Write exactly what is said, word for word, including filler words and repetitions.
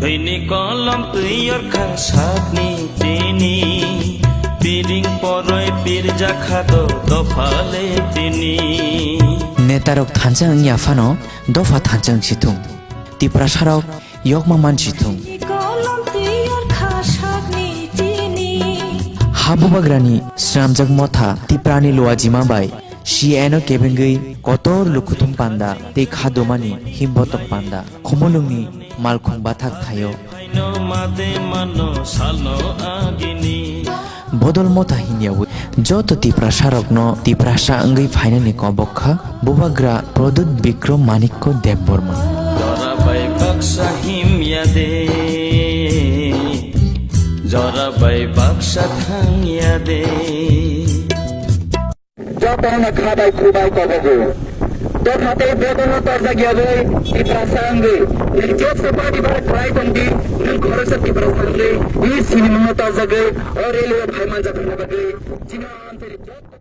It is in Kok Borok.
Tini kolom twi yorkha sakni tini, piring poroi pirjakha do dophale tini. Netarok thansa wngya phano dopha thansa wngsithung. Tiprasarok yokma mansithung. Kolom tiyar khasakni chini. Ha bubagrani swnamjak motha Tiprani luajima bai C N O kebengwi kotor lukhuthum panda tei kha dumani himbotok panda khumulwngni malkhung bathak thaio. Phaino mate mano salno agini. Bodol motha hinyawi joto Tiprasarokno Tiprasa wngwi phainani kobok kha bubagra Pradyut Bikram Manikya Debbarma. Jora bai baksa himya de, jora bai baksa thangya de. Jotono kha bai khu bai kobogo. Dopha tei bodolno torjak yagwi Tiprasa wngwi nwng jesa party bai kwlai tongdi, nwng khoroksa Tiprasa wngwi nini sinimungno torjagwi o rally o phai manjak hwnna bagwi chini o amchaini joto